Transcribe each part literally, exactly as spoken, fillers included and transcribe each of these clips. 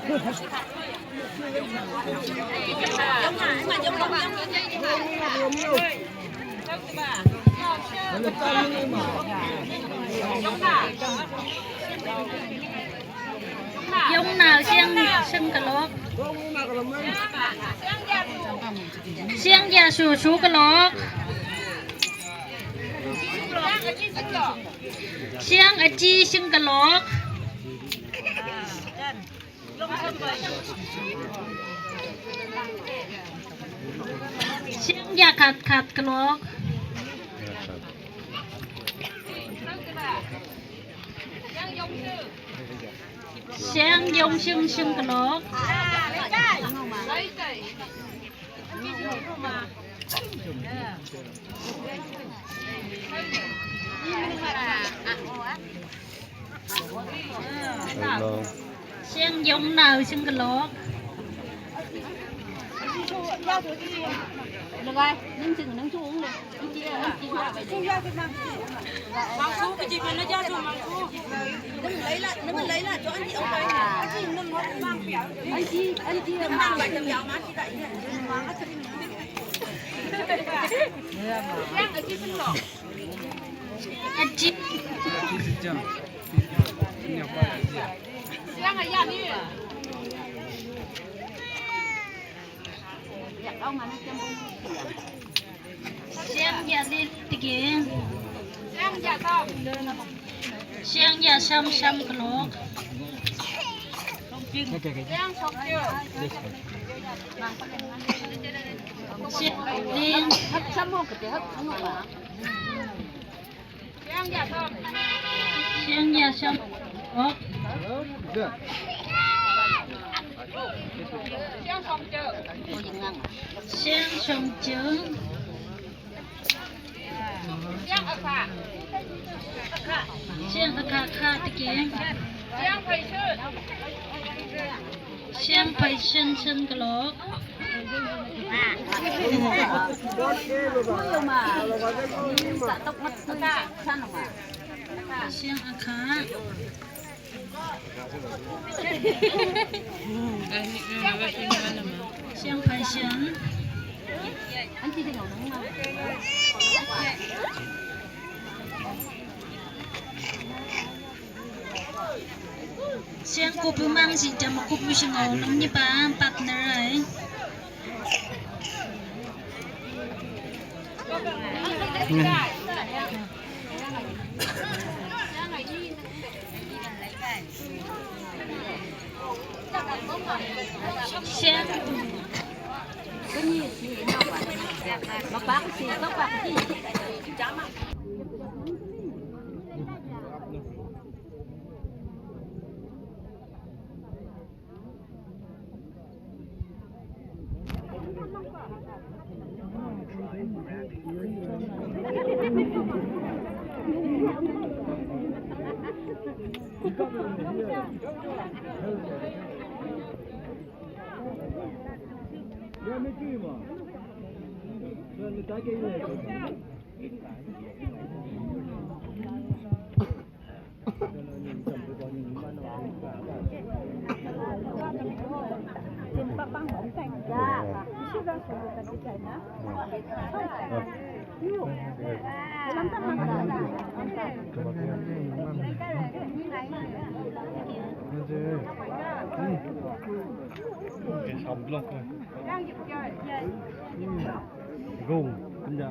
Yong nau siang, siang ka lok. Siang ja su, su ka lok. Siang a chi, siang ka lok. Siang ja khat, khat ka lok. Siang yong siang, siang ka lok. Siang yong nau, siang ka lok. Siang ja li tiki. Siang ja sam, sam ka lok. Siang li. Siang ja sam. Oh. Siang som jong. Siang a kha, kha tiki. Siang phai shen, shen ka lok. Siang a kha. Siang phai shen. Siang kup mang si jam kup mi si ngau nam ni pa partner ai. Siang. Rung, kanya.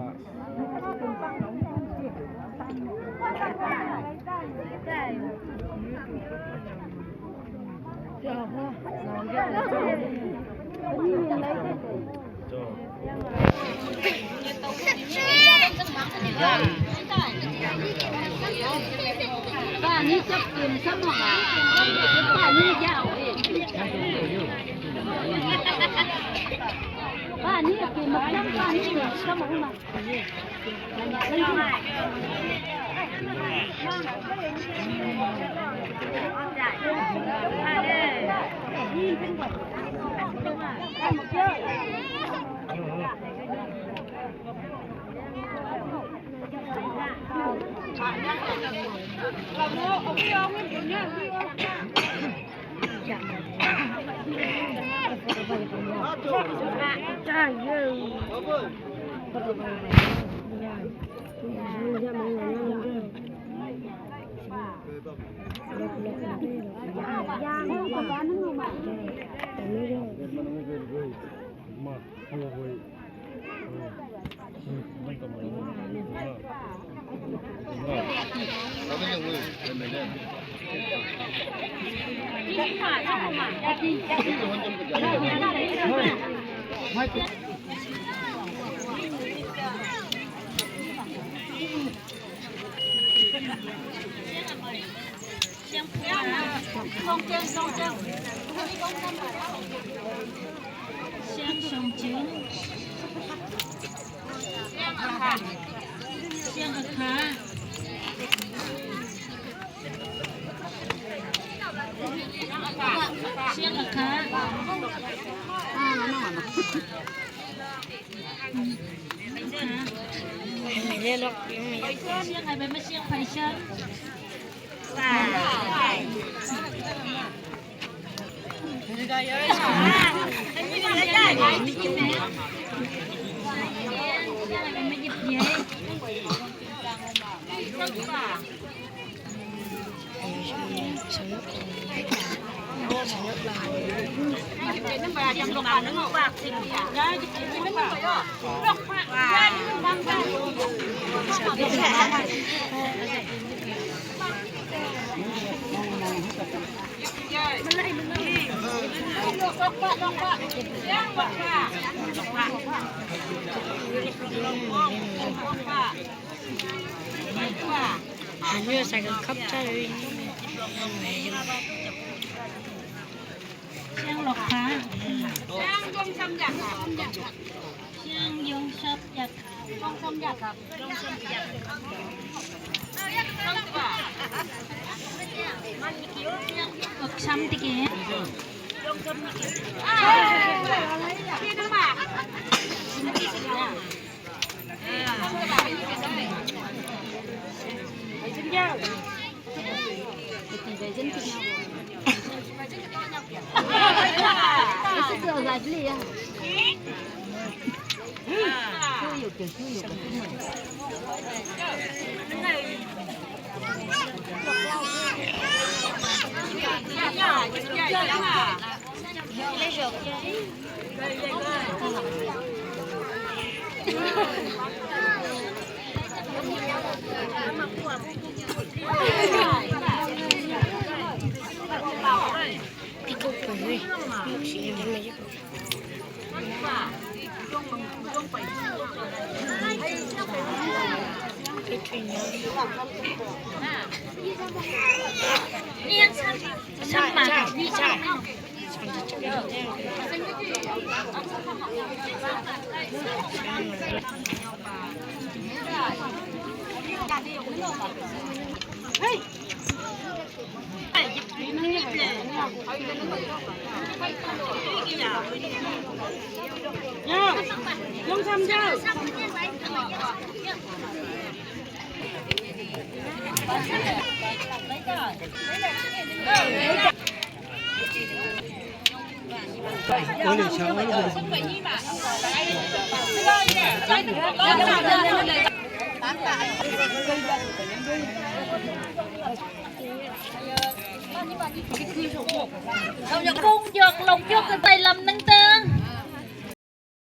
Siang lok ha. Siang yong sap yak. Lok sam tike. Kung jok, long jok, kơ tai lam